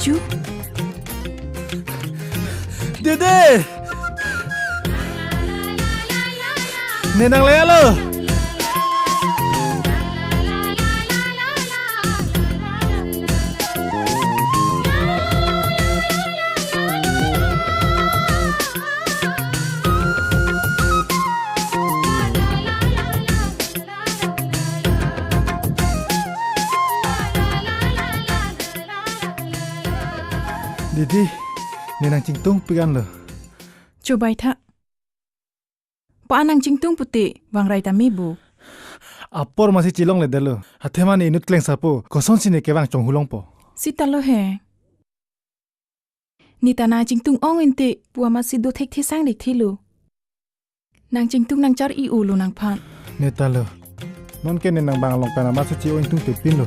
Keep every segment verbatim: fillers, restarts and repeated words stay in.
Dirchu. Didi! Ne nang le alo. Didi, ne nang chingtung pigan lo. Chobai tha. Pa nang chingtung pute, vangrai ta me bu. Apor masi chilongledetlo. Athema ne inut kleng sapo, kosonsi ne kevang chonghulongpo. Sita lo he. Ne ta nang chingtung ong inte, pu amatsi do thekthe sang thekthelo. Nang chingtung nang char-i-o lo nangphan. Ne ta lo. Nonke ne nang bang along pen amatsi chi-o ingtungte pinlo.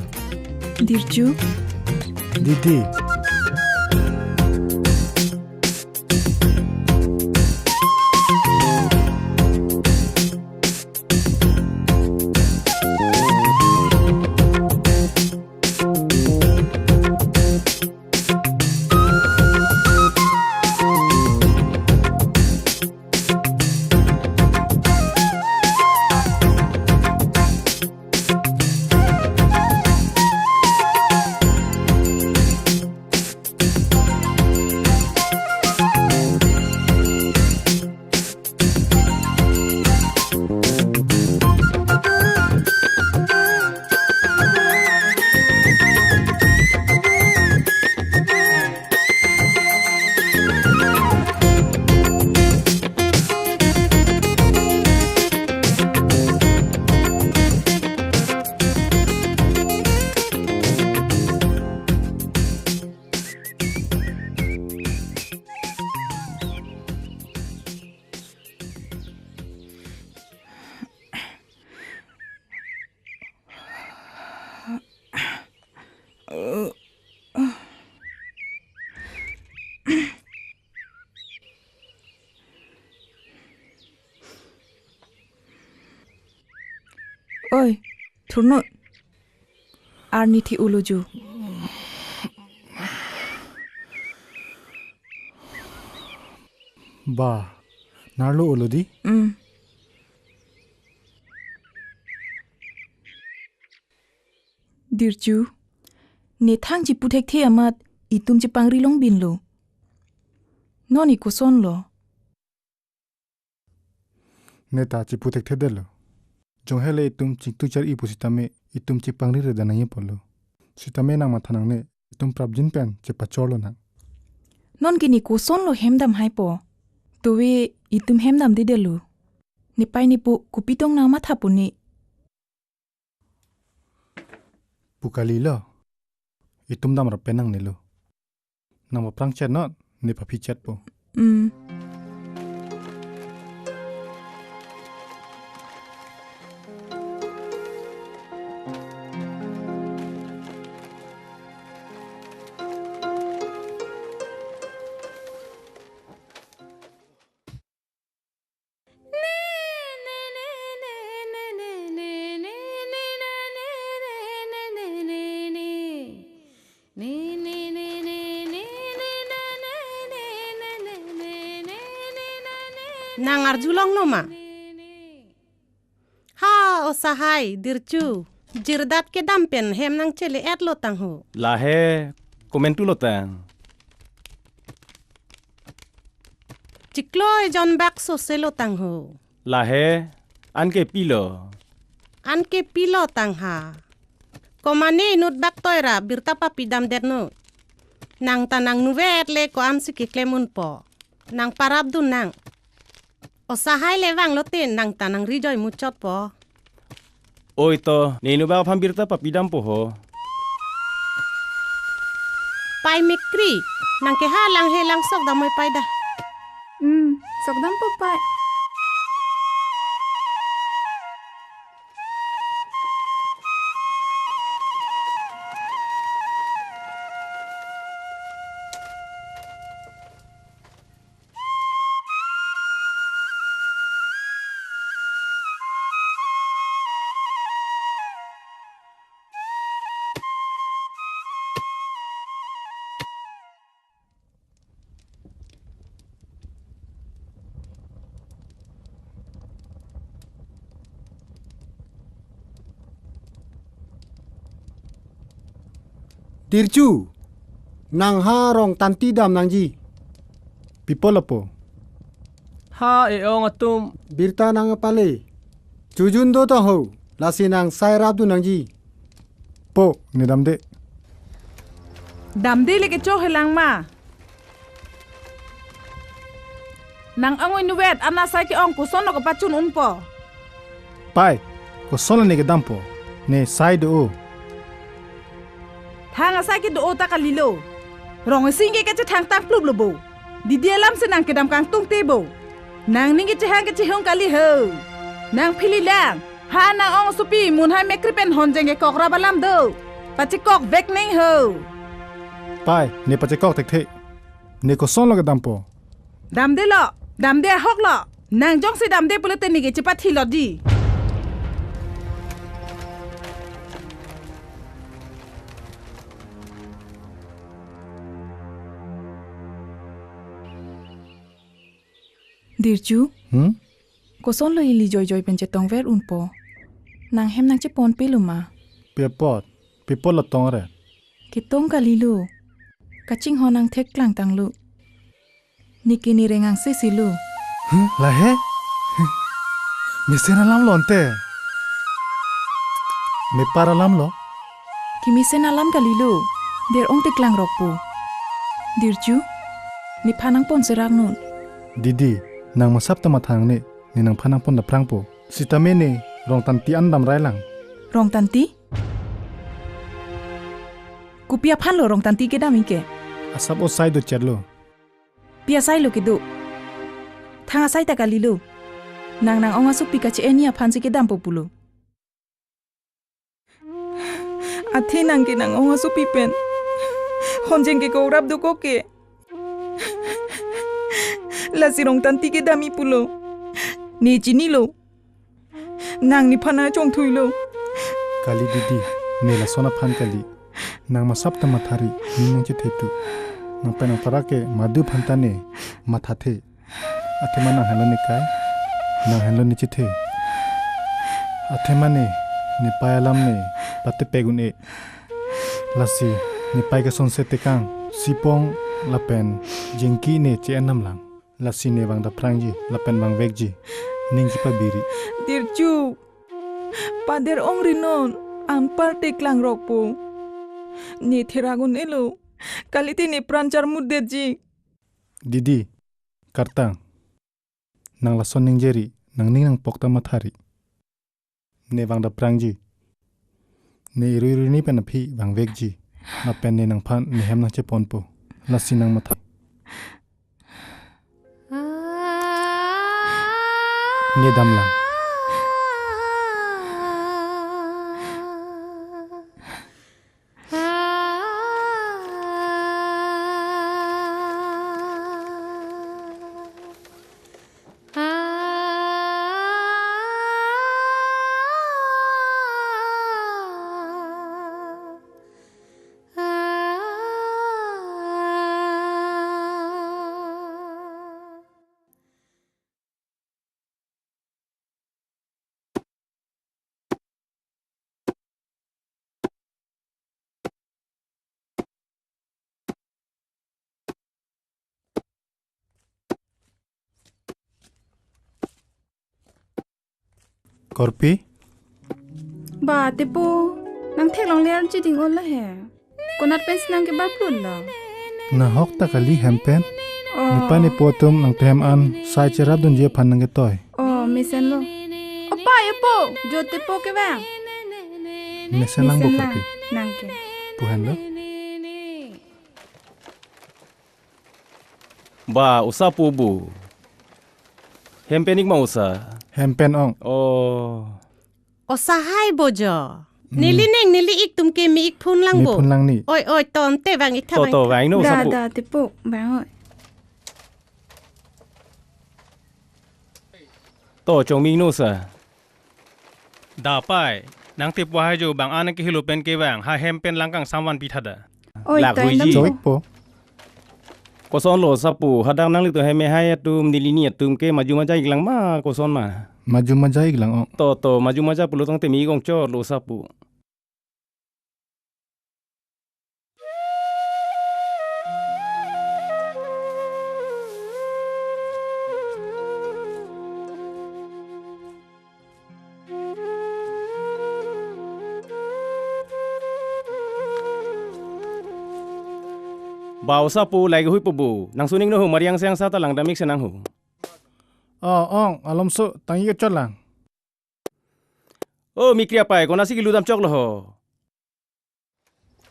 Dirchu. Didi. Oi, thurnoi. Arni thi-o lo jo. Ba, nerlo-o lo di? Mm. Dirchu, ne thang chipu thekthe amat itum chepangri longbin lo. Non ne koson lo? Ne ta chipu thekthedetlo. Jong hele itum chingtung char-i pu sitame itum chepangri redan nangji apotlo. Sitame nang matha nangne, itum prapjin pen chepachorlo nang. Nonke ne koson lo hem dam haipo. Towe itum hem damdedetlo. Nepei nepo kopi tong nang mathapo ne. Pu kali lo. Itum damrap pen nangnelo. Nang paprang chet non, ne paphi chetpo. Mm. Nang arjulonglo ma? Ha, o sahai, Dirchu. Jirdat kedam pen hem nang chele-etlo tangho. Lahe, komantu lo tang. Chiklo ejon bak sose lo tangho. Lahe, anke pilo. Anke pilo tangha. Komane inut bak toira birta papi damdet no. Nang ta nang nuvet le ko-ansi keklem unpo. Nang parapdun nang. O sahai le vanglote nang ta nang rijoi muchotpo. Oi to, ne inut bak aphan birta papi dampo ho. Pai Mikri, nang ke ha langhe langsok damoi pai da. Hmm, sok dampo pai. Dirchu, nang ha Rongtanti dam nangji. Pi apot lapu? Ha e-ong atum. Birta nangpale. Chojun do ta ho, lasi nang sai rapdun nangji. Po, ne damde. Damde le kecho helang ma. Nang angoi nuvet, ana sai ke-ong kosonlo kepachun unpo. Pai, kosonlo ne kedampo? Ne sai do-o. Thang asai ke do-o ta kalilo. Rong asing ke kachethang tangplup lo bo. Didi alam si nang kedam kangtung te bo. Nangning kechehang kechehong kali ho. Nang phili lang. Ha nang ong asopi munhai mekri pen honjeng kekok rap alam do. Pachekok vek neng ho. Pai, ne pachekok thekthe. Ne kosonlo kedampo? Damdelo, damde ahoklo. Nang jongsi damde pulote ne ke chepathilo di. Dirchu? Hmm? Kosonlo ili joijoi pen chetongver unpo? Nang hem nangcheponpelo ma? Pi apot, pi apotlo tongre? Ketong kalilo. Kachinghon nang thek klangtanglo. Neke ne reng angse silo. Huh? Lahei? Huh. Mesen alamlo ante? Mepar alamlo? Kemesen alam kalilo. Der-ong te klangrokpo. Dirchu, nephan nangpon serak non. Didi, nang masap ta matha nangne, ne nangphan nangpon daphrangpo. Sitame ne Rongtanti an damrai lang. Rongtanti? Kopi aphanlo Rongtanti kedam ike? Asap osai do chetlo. Pi asailo kedo? Thang asai ta kalilo. Nang nang ong asopi kache-enji aphansi kedampo pulo. Athe nang ke nang ong asopi pen honjeng kekok rap dokok ke. Lasi Rongtanti kedamji pulo. Ne chinilo. Nang nephan nangchongthuilo. Kali didi, ne lason aphan kali. Nang masap ta mathari, ning nangchethe tu. Nang pen nang para ke madu aphan ta ne mathathe. Athema nang henlo ne kai, nang henlo ne chethe. Athema ne, ne pai alam ne patepek un-e. Lasi, ne pai ke sonse tekang, sipong lapen jengki ne che-en nam lang. Lasi ne vang daphrangji, lapen vangvekji. Ning chepabiri. Dirchu. Pader ongri non, anpar te klangrokpo. Ne therak un-elo. Kalite ne pran charmut detji. Didi, kartang. Nang lason ningjeri, nangning nangpok ta mathari. Ne vang daphrangji. Ne irui irui ni pen aphi vangvekji. Lapen ne nangphan ne hem nangcheponpo. Lasi nang matha. Ne damlang. Korpi? Ba, tepo, nang theklongle arji ding-o lahe. Konat pensi nang kebar plun lo? Nahok ta kali hem pen. Oh. Nepei nepo atum nangtum hem an sai cherapdunji aphan nangketoi. Oh, mesenlo. Opa, epo, jo tepo kevang. Mesen lang bo. Mesen lang, Korpi. Nang ke. Pu henlo. Ba, osa pu bu. Hem pen ik ma osa? Hem pen ong. Oh. Osa hai bo jo. Hmm. Neli ning, neli ik atum ke me-ik phun lang bo. Me phun lang ni. Oi, oi, ton te vang ik tha. To, vang to, ik tha. Vang no osa pu. Da, da, tepo, vang oi. To, chongming no osa. Da pai, nang tepo hai jo bang an nangkehelo pen kevang, ha hem pen lang kangsam vanpi tha da. Oi, lak toi ruiji. Nang. Choi po. Kosonlo osa pu, hadak nanglitum hem mehai atum, neli ni atum ke maju maja ik lang ma, koson ma? Maju maja ik lang ong. To, to, maju maja pulo tangte me-ik ong chotlo osa pu. Ba osapo, lai kehuipo bo. Nangsuning no ho, Mari angse angsa ta langdam-ik senang ho. O, ong, alomso, tangji kechot lang. O Mikri apai, konatsi keludam choklo ho?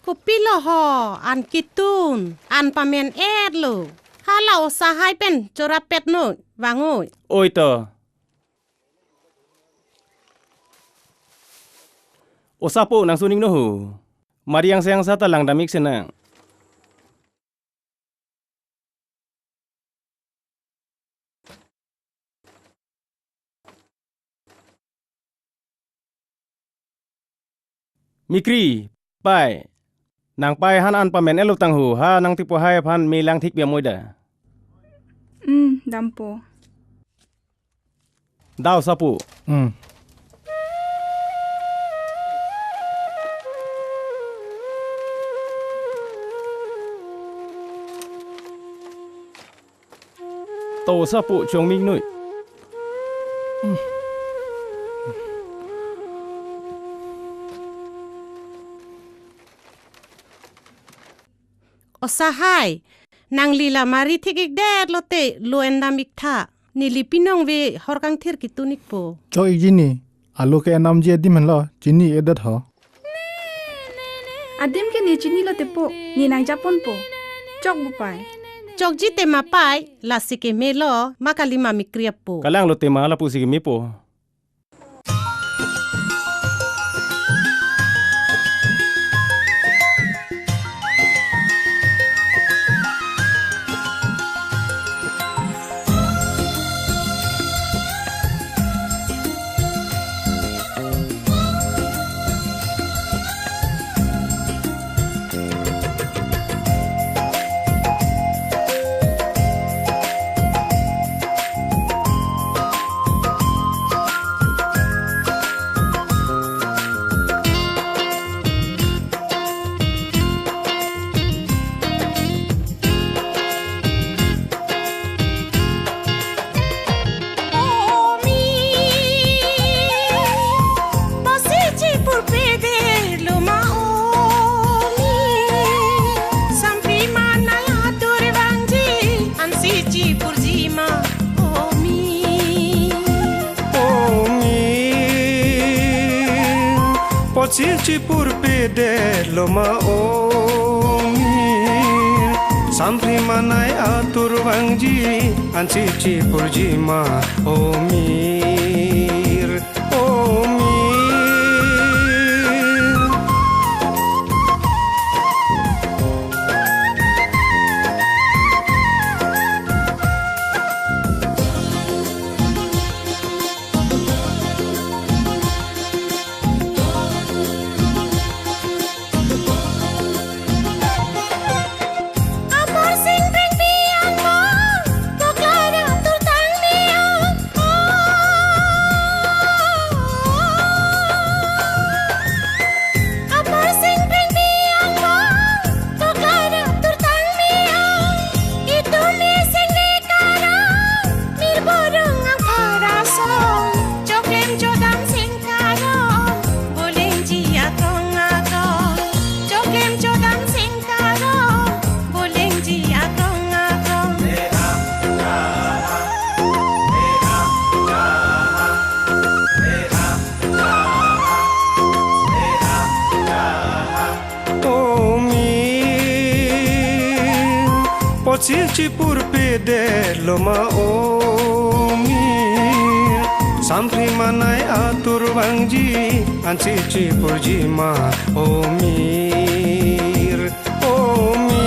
Kopilo ho, an kitun, an pamen-etlo. Hala osahai pen chorapet noi, vangoi. Oi to. Osapo, nangsuning no ho. Mari angse angsa ta langdam-ik senang. Mikri, pai. Nangpai han an pamen-etlo tang ho, ha nangtipo hai aphan me lang thik pi amoi da. Hmm, dampo. Da osapo. Hmm. To osapo, chongmik noi. Osahai, nangli la Mari thik-ikdet lote lo endam-ik tha. Neli pinong ve hor kangthir kitun-ikpo. Chok-ikji ni, alo ke-endamji adim henlo, chini-edet ho. Adim ke ne chinilo tepo, ne nangjaponpo. Chok bo pai. Chokji tema pai, lasi kemelo, ma kalima Mikri apo. Kalang lo tema, lapusi kemepo. O Mir, bangsi chipurpedetlo ma o Mir. Sampri manai atur vangji, ansi chipurji ma o Mir. O Mir, bangsi chipurpedetlo ma o Mir. Sampri manai atur vangji, ansi chipurji ma o Mir, o Mir. Apor sing pring piang mo, poklara turtang niang. Apor sing pring piang mo, poklara turtang niang. Itum ising le karang, Mir burung angphar asong, choklem chodam sing karong, bulengji akrong akrong. Choklem chodam sing karong, bulengji akrong akrong. O Mir, bangsi chipurpedetlo ma o Mir. Sampri manai atur vangji, ansi chipurji ma o Mir, o Mir.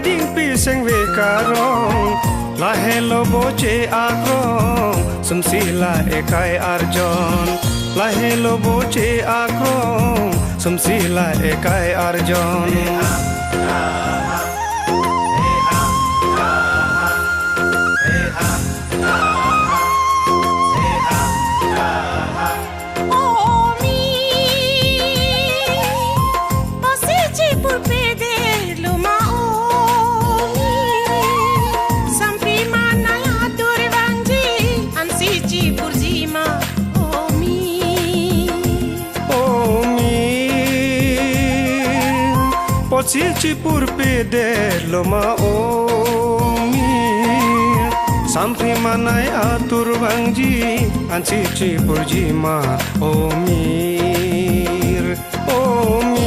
Ingpi sengve karong, lahelo boche akrong, sumsi la ekai arjon. Lahelo boche akrong, sumsi la ekai arjon. O mi, pasi chipurpedetlo ma, o mi. Sampri manai atur vangji, ansi chipurji ma, o mi. O mi, pasi chipurpedetlo ma, o mi. Sampri manai atur vangji, ansi chipurji ma, o mir, o mir.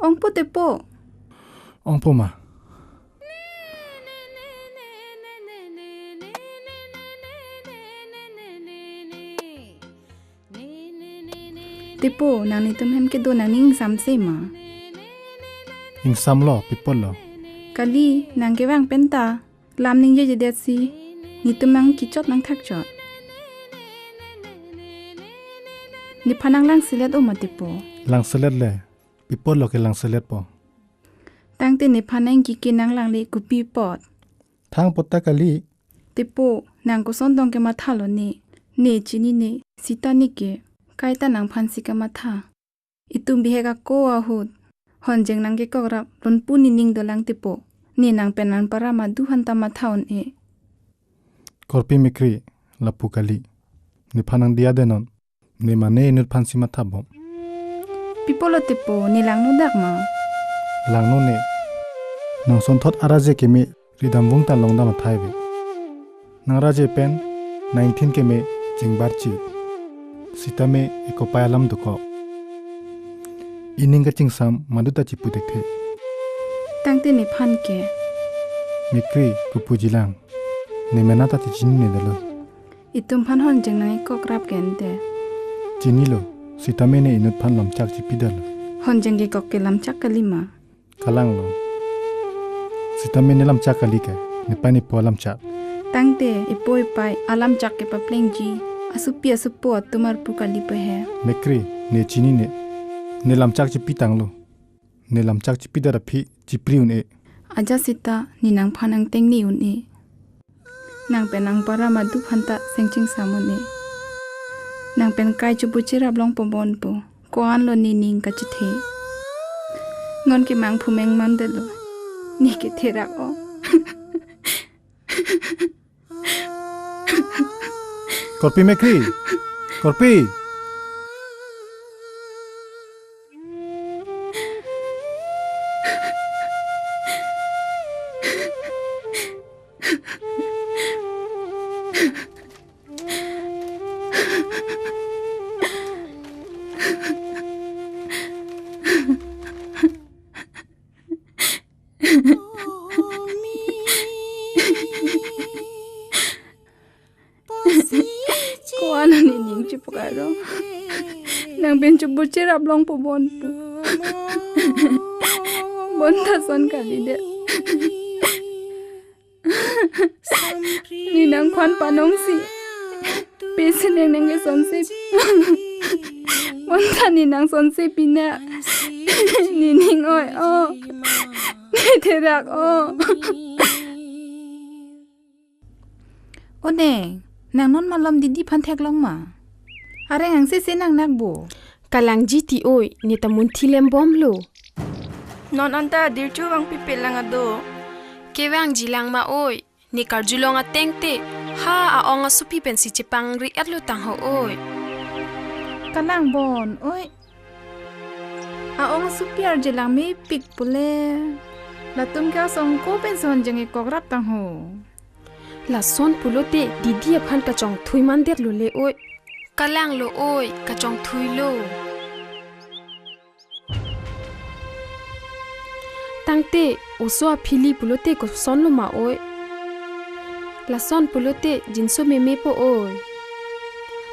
Ongpo tepo. Ongpo ma. Tepo, nang netum hem kedo nangning ingsamse ma? Ingsamlo, pi apotlo? Kali, nang kevang penta lam ningjejedetsi netum nangkichot nangthakchot. Nephan nang langselet o ma tepo? Langselet le, pi apotlo ke langseletpo? Tangte nephan nangkike nanglangle kopi apot? Thang apot ta kali. Tepo, nang koson tong kemathalo ne? Ne chinine, sita ne ke, kaita nangphansi kematha. Itum bihek ako ahut honjeng nangkekokrap lonpu nening dolang tepo. Ne nang pen nangpara madu aphanta matha un-e. Korpi Mekri, lapu kali. Nephan nangdiya denon. Ne mane inut aphansi mathabom. Pi apotlo tepo, ne langno dak ma? Langno ne. Nangsonthot araje keme ridam vung ta longdam athai ave. Nang raje pen nang ingthin keme chingbarchi. Sitame ekopai alam dokok. Ining kachingsam maduta chipu thekthe. Tangte nephan ke? Mekri, kopuji lang. Ne mena ta te chininedetlo. Itum aphan honjeng nangkekokrap ke ante. Chinilo, sitame ne inut aphan lamchak chipidetlo. Honjeng kekok ke lamchak kali ma? Kalanglo. Sitame ne lamchak kali ke, nepei nepo alamchak. Tangte, epo epei alamchak kepaplengji asopi asopo atum arpu kali pehe. Mekri, ne chinine. Ne lamchak chipitanglo. Ne lamchak chipidet aphi chipri un-e. Ajat sita ne nangphan nangtengne un-e. Nang pen nangpara madu aphanta sengchingsam un-e. Nang pen kai chubu cherap longpo bonpo. Ko-anlo nening kachethe. Non ke mangphu mengmandetlo. Ne ke therak o. Korpi Mekri. Korpi. Ko-an nening chipukaro. Nang pen chubu cherap longpo bonpo. Bonta son kalidet. Ne nangphan panongsi pisi neng nangkesonsi. Bonta ne nangsonsi pina. Nening oi o. Ne therak o. O neng, nang non malom didi aphan theklong ma? Areng angse se nang nakbo. Kalangji ti oi, ne ta munthi lembomlo. Non anta dirchu vangpipe lang ado. Kevangji lang ma oi, ne karjulong ateng te, ha aong asopi pensi chepangri-etlo tangho oi. Kalang bon oi. Aong asopi arje lang mepik pule. Latum ke asong ko pensi honjeng kekokrap tangho. Lason pulote didi aphan kachongthui mandetlo le oi. Kalang lo oi, kachongthui lo. Tangte oso aphili pulote koson lo ma oi. Lason pulote jinso memepo oi.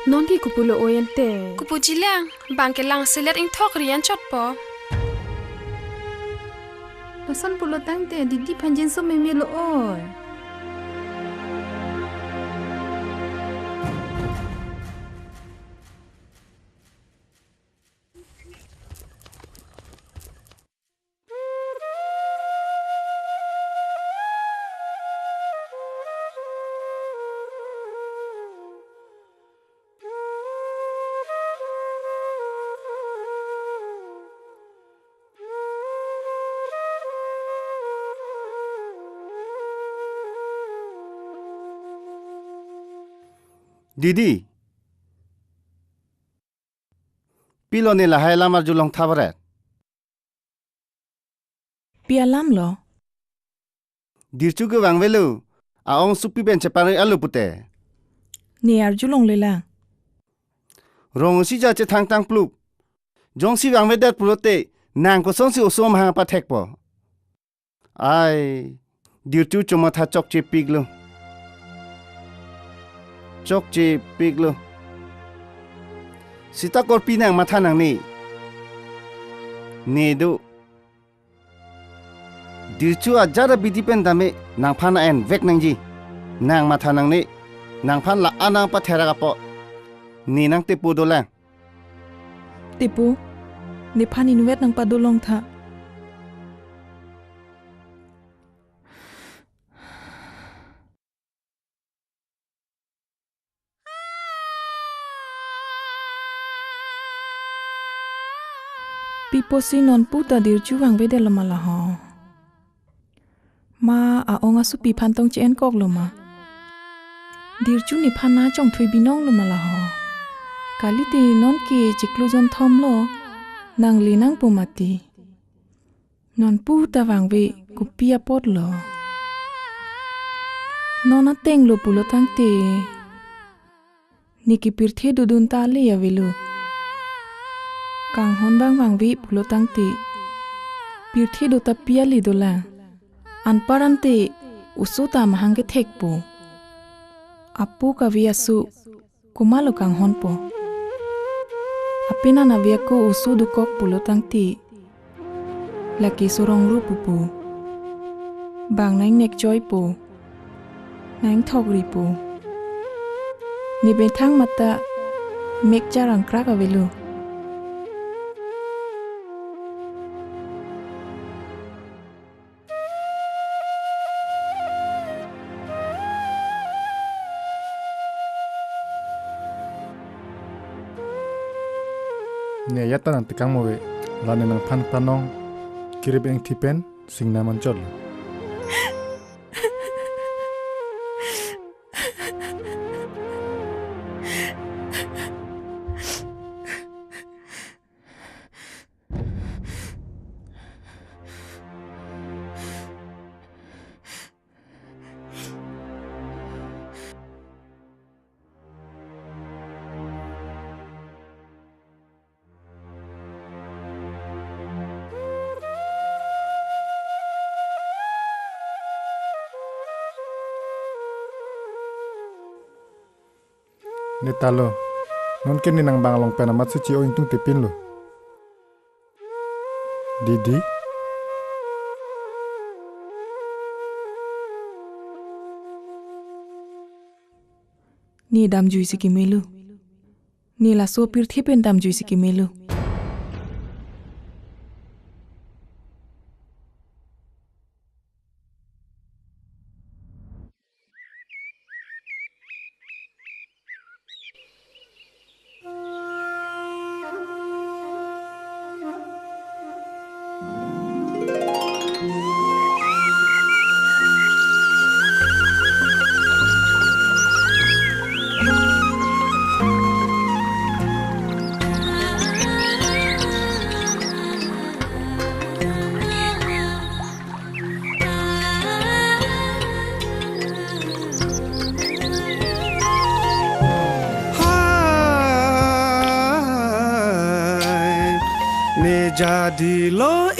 Non ke kopulo oi ante. Kopuji lang, bang ke lang selet ingthok rian chotpo. Lason pulo tangte didi aphan jinso memelo oi. Didi. Pilo ne lahai alam arjulong tha baret. Pi alam lo? Dirchu ke vangvelo, a-ong supi pen cheparoi alo pute. Ne arjulongle lang. Rong usi ja chethang tangplup. Jongsi vangvedet pulote, nang kosonsi oso amahang pathekpo. Ai, Dirchu chomatha chokchepiklo. Chokchepiklo. Sita korpi nang matha nangne. Ne do. Dirchu ajat abidi pen tame nangphan envek nangji. Nang matha nangne. Nangphan la-an nangpatherak apot. Ne nangtepo dolang. Tepo, nephan inutvet nangpadolong tha. Pi apotsi nonpu ta Dirchu vangvedetlo ma laho? Ma a-ong asupi aphan tong che-enkoklo ma? Dirchu nephan nangchongthui binonglo ma laho? Kalite non ke chiklo jonthom lo, nangle nangpo mati. Nonpu ta vangve kopi apotlo? Non atenglo pulo tangte, ne ke pirthe dodun ta ale avelo. Kanghon bang vangve pulo tangte, pirthe do ta pi ale dolang. Anparante oso ta amahang kethekpo. Apo kave aso komatlo kanghonpo. Apenan ave ako oso dokok pulo tangte, lake sorong ro pupo. Bang nang-ingnek choipo, nang-ingthok ripo. Ne methang mata mek charangkrak avelo. Ne ajat ta nangtekang mo ave, la ne nangphan panong kirip engthi pen singnam anchot lo. Ne talo, non ke ne nangbang along pen amatsi che-o ingtungtepinlo. Didi. Ne damjuisi kemelo. Ne laso pirthe pen damjuisi kemelo. Jadi lo